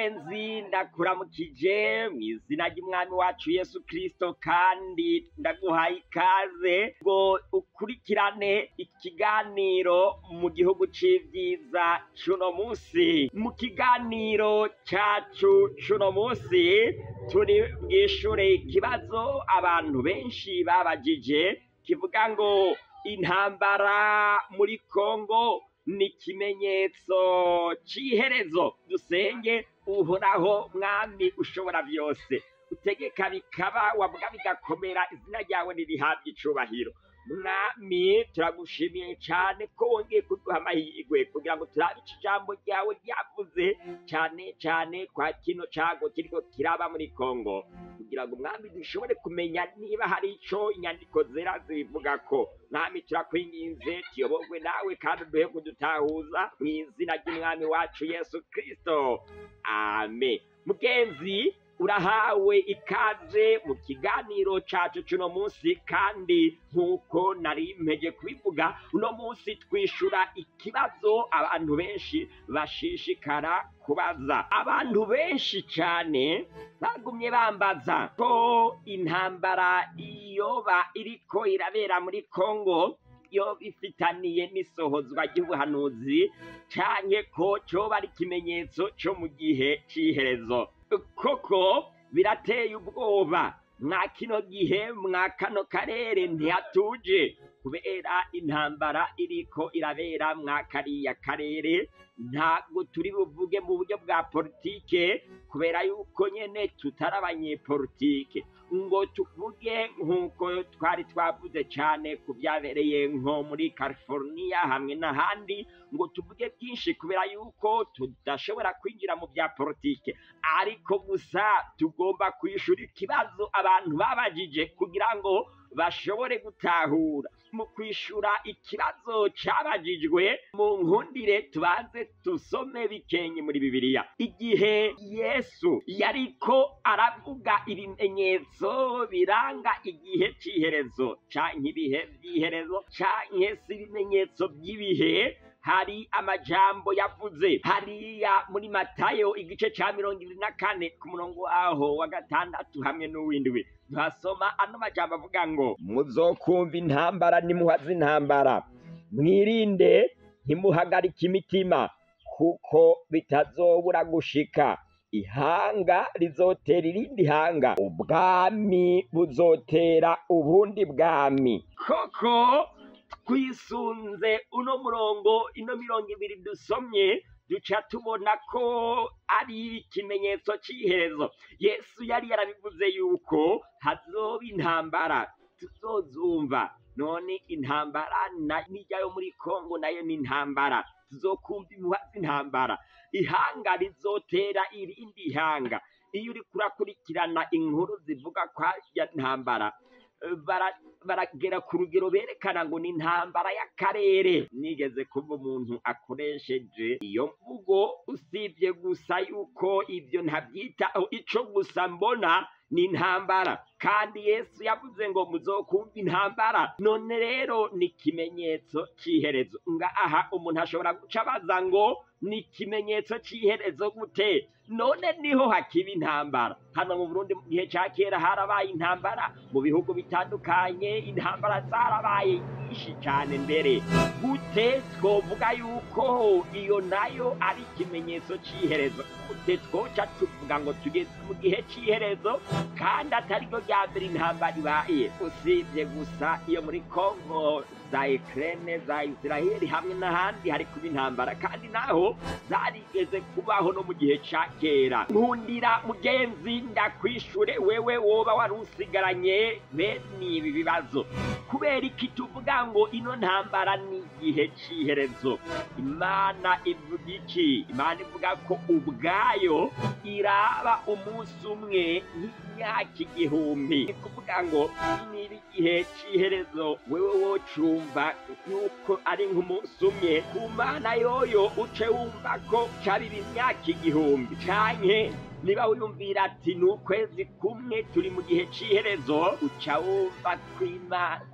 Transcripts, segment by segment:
Mugenzi, ndakuramukije mu izina ry'Umwami wacu Yesu Kristo, kandi ndaguhaye ikaze ngo ukurikirane ikiganiro mu gihugu c'ivyiza c'uno musi. Mu kiganiro cacu c'uno musi turi bwishure ikibazo abantu benshi babajije kivuga ngo intambara muri Kongo ni ikimenyetso c'iherezo. Dusenge Uhoraho Mwami ushobora vyose, utegeka bikaba, wavuga bigakomera, izina ryawe nirihabwe icubahiro. Mwami, turagushimiye cane ko wongeye kuduha amahirwe kugira ngo turabe ico ijambo ryawe ryavuze, cane cane kwa kino cago kiriko kiraba muri Kongo, kugira ngo Mwami dushobore kumenya niba hari ico inyandiko zera zibivugako. Mwami, turakwinginze tuyoborwe nawe kandi uduhe kudutahuza mw'izina ry'Umwami wacu Yesu Kristo, amen. Mugenzi, urahawe ikaze mu kiganiro cacu c'uno munsi, kandi nk'uko nari mpeje kubivuga, uno munsi twishura ikibazo abantu benshi bashishikara kubaza. Abantu benshi cane bagumye bambaza ko intambara iyoba iriko irabera muri Kongo yo ifitaniye n'isohozwa ry'ubuhanuzi, canke ko coba ari ikimenyetso co mu gihe c'iherezo. Koko birateye ubwoba, mwa kino gihe mwa kano karere ntihatuje kubera intambara iriko irabera mwa kariya karere. Ntabwo turi buvuge mu buryo bwa politike kubera yuko nyene tutari abanyepolitike, ngo tuvuge nk'uko twari twavuze cane ku vyabereye nko muri California hamwe n'ahandi, ngo tuvuge byinshi kubera yuko tudashobora kwinjira mu vya politike, ariko gusa tugomba kwishura ikibazo abantu babajije kugira ngo bashobore gutahura. Mu kwishura ikibazo cabajijwe, mu nkundire tubanze tusome bikenye muri Bibiliya. Igihe Yesu yariko aravuga ibimenyetso biranga igihe c'iherezo canke ibihe vy'iherezo canke se ibimenyetso by'ibihe, hari amajambo yavuze hariya muri Matayo igice ca 24 ku murongo waho wa 6 hamwe n'uwindwi. Tuhasoma ano majambo avuga ngo: muzokumva intambara nimuhaze intambara, mwirinde ntimuhagarike imitima, kuko bitazobura gushika. Ihanga rizotera irindi hanga, ubwami buzotera ubundi bwami. Koko twisunze uno murongo, ino mirongo ibiri dusomye, duca tubona ko ari ikimenyetso c'iherezo. Yesu yari yarabivuze yuko hazoba intambara tuzozumva. None intambara n'ijya yo muri Kongo nayo ni intambara, tuzokumva impuha z'intambara. Ihanga rizotera irindi hanga. Iyo uriko urakurikirana inkuru zivuga kwa ya ntambara, baragera ku rugero berekana ngo ni intambara y'akarere. Nigeze kuba umuntu akoresheje iyo mvugo, usibye gusa yuko ibyo ntabyitaho, ico gusa mbona ni intambara. Kandi Yesu yavuze ngo muzokumva intambara. None rero ni ikimenyetso c'iherezo. Ngaha umuntu ashobora guca abaza ngo ni ikimenyetso c'iherezo gute? None niho hakiba intambara. Hano mu Burundi mu gihe ca kera harabaye intambara, mu bihugu bitandukanye intambara zarabaye nyinshi cane mbere. Gute twovuga yuko iyo nayo ari ikimenyetso c'iherezo? Gute twoca tuvuga ngo tugeze mu gihe c'iherezo kandi atari ryo rya mbere intambara ibaye? Usibye gusa iyo muri Kongo, za Ukraine, za Israeli hamwe n'ahandi hari kuba intambara, kandi naho zarigeze kubaho no mu gihe ca kera. Nkundira mugenzi, ndakwishure wewe woba wari usigaranye bene ibi bibazo. Kubera iki tuvuga ngo ino ntambara ni igihe c'iherezo? Imana ivuga iki? Imana ivuga ko ubwayo iraba umunsi umwe nk'imyaka igihumbi. Ni kuvuga ngo niba igihe c'iherezo wewe wocumva yuko ari nk'umunsi umwe, ku Mana yoyo uce wumva ko caba imyaka igihumbi, canke Niba wiyumvira ati ni ukwezi kumwe turi mu gihe c'iherezo, uca wumva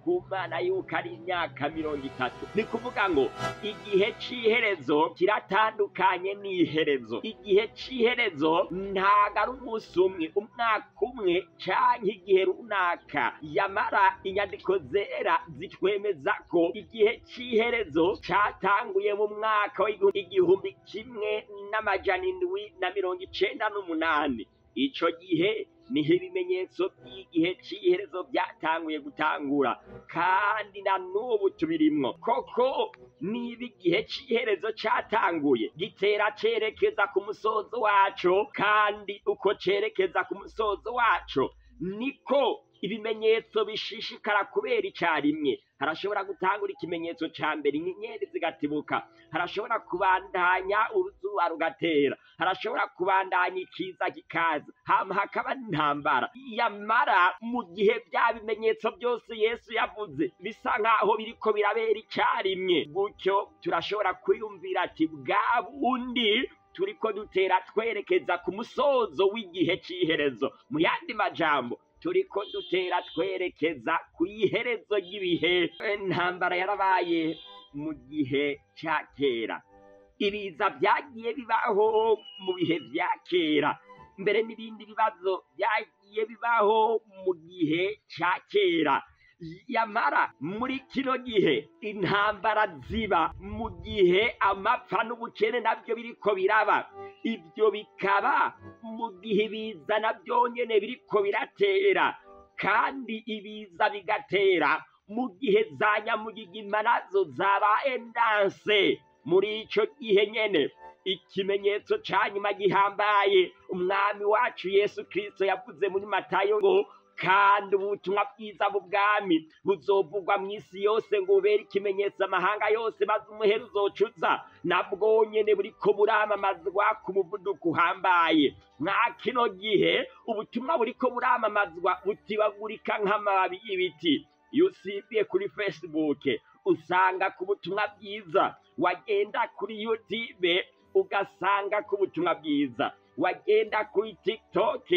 ku Mana yuko ari imyaka 30. Ni kuvuga ngo igihe c'iherezo kiratandukanye n'iherezo. Igihe c'iherezo ntago ari umunsi umwe, umwaka umwe canke igihe runaka. Yamara inyandiko zera zitwemeza ko igihe c'iherezo catanguye mu mwaka w'1798. Ico gihe niho ibimenyetso by'igihe c'iherezo byatanguye gutangura, kandi na n'ubu tubirimwo. Koko niba igihe c'iherezo catanguye, gitera cerekeza ku musozo waco, kandi uko cerekeza ku musozo waco niko ibimenyetso bishishikara kubera icarimwe. Harashobora gutangura ikimenyetso ca mbere, inyenyeri zigatibuka, harashobora kubandanya uruzuba rugatera, harashobora kubandanya ikiza kikaza, hama hakaba n'intambara. Yamara mu gihe bya bimenyetso byose Yesu yavuze bisa nkaho biriko birabera icarimwe, gutyo turashobora kwiyumvira ati bwa bundi turiko dutera twerekeza ku musozo w'igihe c'iherezo. Mu yandi majambo, turiko dutera twerekeza ku iherezo ry'ibihe. Intambara yarabaye mu gihe ca kera, ibiza vyagiye bibaho mu bihe vya kera, mbere n'ibindi bibazo vyagiye bibaho mu gihe ca kera. Yamara muri kino gihe intambara ziba mu gihe amapfa n'ubukene navyo biriko biraba, ivyo bikaba mu gihe ibiza navyo nyene biriko biratera, kandi ibiza bigatera mu gihe za nyamugigima nazo zabaye ndanse. Muri ico gihe nyene ikimenyetso ca nyuma gihambaye umwami wacu Yesu Kristo yavuze muri Matayo ngo kandi ubutumwa bwiza bw'ubwami buzovugwa mw'isi yose ngo bubere ikimenyetso amahanga yose, maze umuhero uzocuza. Nabwo nyene buriko buramamazwa ku muvuduko uhambaye. Mwa kino gihe ubutumwa buriko buramamazwa butibagurika nk'amababi y'ibiti. Iyo usimbiye kuri Facebook usanga ku butumwa bwiza, wagenda kuri YouTube ugasanga ku butumwa bwiza, wagenda kuri TikTok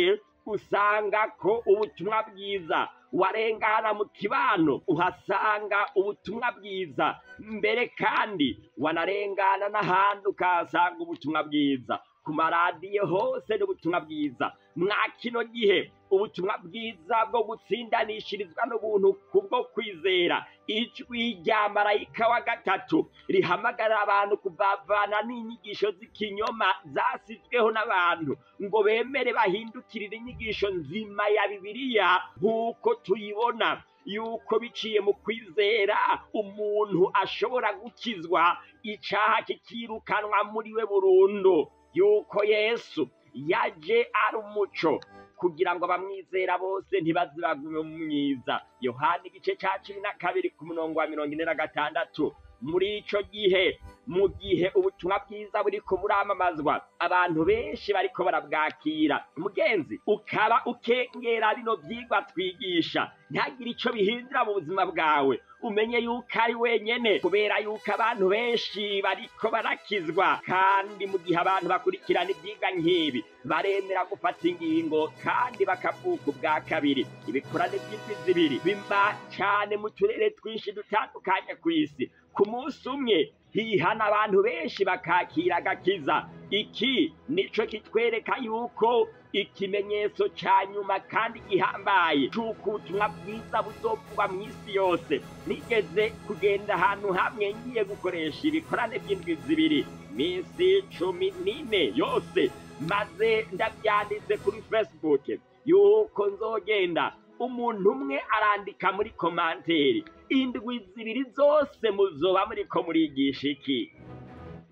usanga ko ubutumwa bwiza, warengana mu kibano uhasanga ubutumwa bwiza, mbere kandi wanarengana n'ahandi ukahasanga ubutumwa bwiza, ku maradiyo hose n'ubutumwa bwiza. Mwa kino gihe ubutumwa bwiza bwo gutsindanishirizwa n'ubuntu kubwo kwizera, ijwi rya marayika wa gatatu rihamagara abantu kuvavana n'inyigisho z'ikinyoma zasizweho n'abantu ngo bemere bahindukirire inyigisho nzima ya Bibiliya nk'uko tuyibona, yuko biciye mu kwizera umuntu ashobora gukizwa, icaha kikirukanwa muri we burundu, yuko Yesu yaje ari umuco kugira ngo abamwizera bose ntibazibagume mu mwiza. Yohana igice ca 12 ku murongo wa 46. Muri ico gihe, mu gihe ubutumwa bwiza buriko buramamazwa, abantu benshi bariko barabwakira. Mugenzi, ukaba ukengera bino vyigwa twigisha, ntagire ico bihindura mu buzima bwawe, umenye yuko ari wenyene, kubera yuko abantu benshi bariko barakizwa. Kandi mu gihe abantu bakurikirana ivyigwa nk'ibi, baremera gufata ingingo kandi bakavuka ubwa kabiri. Ibikorane vy'indwi zibiri biba cane mu turere twinshi dutandukanye kw'isi. Ku munsi umwe hihana abantu benshi bakakira agakiza. Iki nico kitwereka yuko ikimenyetso ca nyuma kandi gihambaye c'uko ubutumwa bwiza buzovugwa mw'isi yose. Nigeze kugenda ahantu hamwe ngiye gukoresha ibikorane vy'indwi zibiri, minsi 14 yose, maze ndavyanditse kuri Facebook yuko nzogenda. Umuntu umwe arandika muri komanteri, indwi zibiri zose muzoba muriko murigisha iki?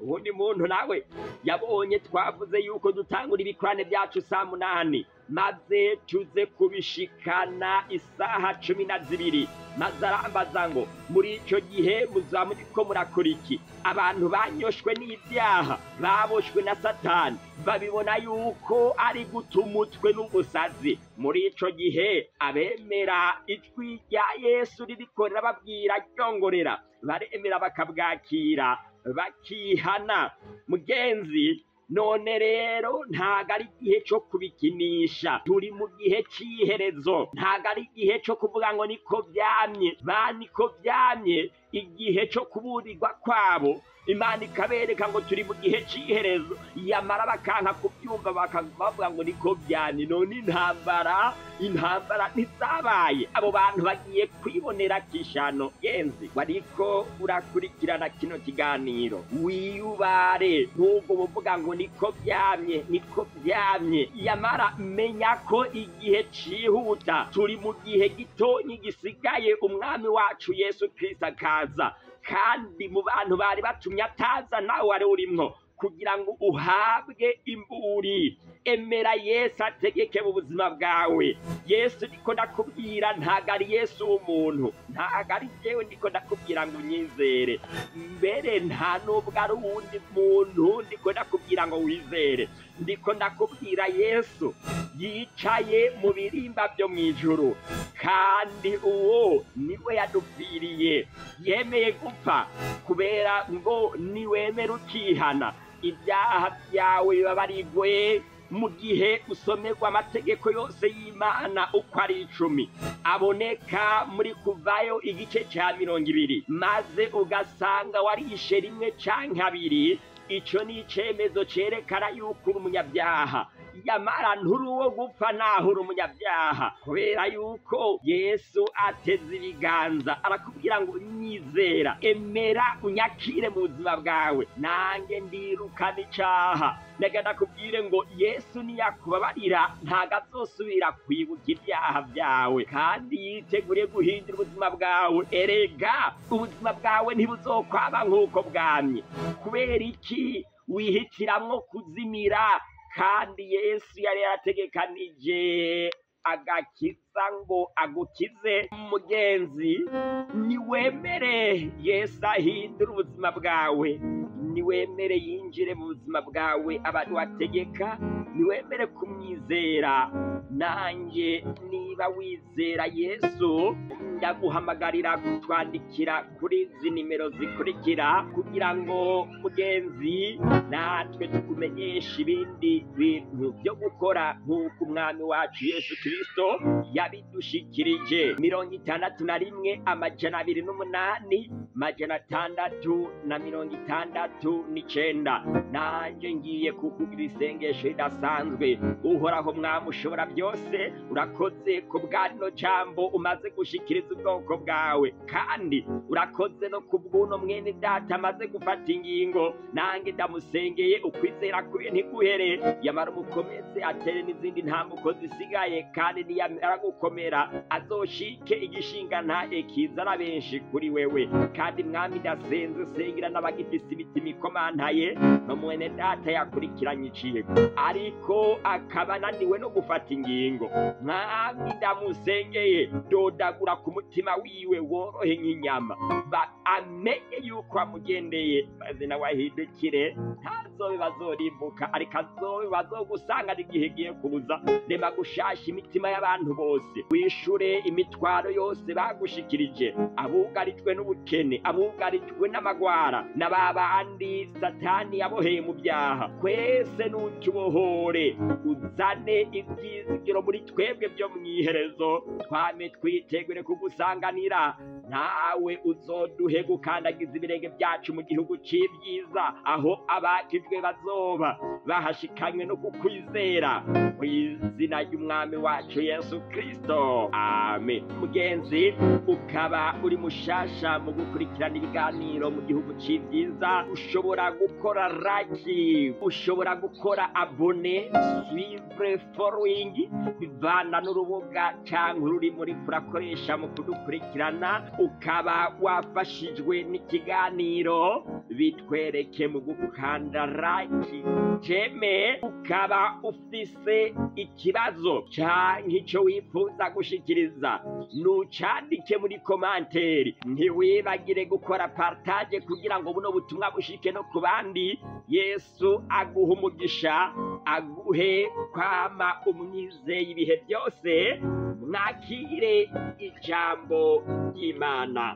Uwundi muntu nawe yabonye twavuze yuko dutangura ibikorane byacu saa 8, maze tuze kubishikana isaha 12. Maze arambaza ngo muri ico gihe muzoba muriko murakora iki? Abantu banyoshwe n'ibyaha, baboshwe na Satani, babibona yuko ari guta umutwe n'ubusazi. Muri ico gihe abemera ijwi rya Yesu ririko rirababwira ryongorera, baremera bakabwakira, bakihana. Mugenzi, None rero ntago ari igihe cyo kubikinisha, turi mu gihe c'iherezo. Ntago ari igihe cyo kuvuga ngo niko vyamye, ba niko vyamye. Igihe cyo kuburirwa kwabo Imana ikabereka ngo turi mu gihe c'iherezo, yamara bakanka kubyumva bakavuga ngo niko vyamye. None intambara ntizabaye, abo bantu bagiye kwibonera kishano. Genzi wariko urakurikirana kino kiganiro, wiyubare nk'ubwo buvuga ngo niko vyamye, niko vyamye. Yamara menya ko igihe cihuta, turi mu gihe gitonyi gisigaye umwami wacu Yesu Kristo akaza, kandi mu bantu bari batumye ataza nawe wari urimwo kugira ngo uhabwe imburi. Emera Yesu ategeke mu buzima bwawe. Yesu ndiko ndakubwira ntago ari Yesu w'umuntu, ntago ari jewe ndiko ndakubwira ngo unyizere, mbere nta nubwo ari uwundi muntu ndiko ndakubwira ngo wizere. Ndiko ndakubwira Yesu yicaye mu birimba byo mw'ijuru, kandi uwo niwe yadupfiriye, yemeye gupfa kubera ngo niwemera ukihana ibyaha byawe bibabarigwe. Mu gihe usomerwa amategeko yose y'Imana uko ari 10 aboneka muri Kuvayo igice ca 20, maze ugasanga warishe rimwe canke abiri, ico ni icemezo cerekana yuko uri umunyabyaha. Yamara nturi uwo gupfa naho uri umunyabyaha, kubera yuko Yesu ateze ibiganza arakubwira ngo nyizera, emera unyakire mu buzima bwawe, nange ndirukana icaha. Ndaga ndakubwire ngo Yesu niyakubabarira ntago azosubira kwibuka ibyaha byawe, kandi yiteguriye guhindura ubuzima bwawe. Erega ubuzima bwawe ntibuzokwaba nk'uko bwamye. Kubera iki wihitiramwo kuzimira? Kandi Yesu yari yarategekanije agakiza ngo agukize. Mugenzi, niwemere Yesu ahindura ubuzima bwawe, niwemere yinjire mu buzima bwawe abantu wategeka, niwemere kumwizera. Nanjye niba wizera Yesu, ndaguhamagarira kutwandikira kuri izi nimero zikurikira, kugira ngo mugenzi natwe tukumenyeshe ibindi bintu byo gukora nk'uko umwami wacu Yesu Kristo yabidushikirije. 61 208 669. Nanjye ngiye kukugira isengesho ridasanzwe. Uhoraho mwami ushobora byose, urakoze ku bw'rino jambo umaze gushikiriza ubwoko bwawe, kandi urakoze no ku bw'uno mwene data amaze gufata ingingo. Nanjye ndamusengeye ukwizera kwiwe ntiguhere, yamara umukomeze atere n'izindi ntambuko zisigaye, kandi niyamara gukomera azoshike igishinga ntahe kizana benshi kuri wewe. Kandi mwami ndasenze sengera n'abagifise imitima ikomantaye, no mwene data yakurikiranye iciyego ariko akaba ananiwe no gufata ingingo. Mwami ndamusengeye, dodagura ku mutima wiwe worohe nk'inyama, amenye yuko amugendeye, maze nawe ahindukire. Ntazobe bazorimbuka, ariko azobe bazogusanga igihe giye kuza. Rema gushasha imitima y'abantu bose, wishure imitwaro yose bagushikirije, abugarijwe n'ubukene, abugarijwe n'amagwara, n'ababandi Satani yaboheye mu byaha. Kwese nutubohore, uzane ibyizigiro muri twebwe byo mwiherezo, twame twitegure kugusanganira. Nawe uzoduhe gukandagiza ibirenge byacu mu gihugu c'ibyiza, aho abakijwe bazoba bahashikanywe no kukwizera, mu izina ry'umwami wacu Yesu Kristo, amen. Mugenzi, ukaba uri mushasha mu gukurikirana ibiganiro mu gihugu c'ibyiza, ushobora gukora like, ushobora gukora abone, suivre, following, bivana n'urubuga canke ururimi uriko urakoresha mu kudukurikirana. Ukaba wafashijwe n'ikiganiro, bitwereke mu gukanda like, jeme. Ukaba ufise ikibazo canke ico wifuza gushikiriza, nucandike muri komanteri. Ntiwibagire gukora partage kugira ngo buno butumwa bushike no ku bandi. Yesu aguhe umugisha, aguhe kwama umwizeye ibihe byose. Mwakire ijambo ry'Imana.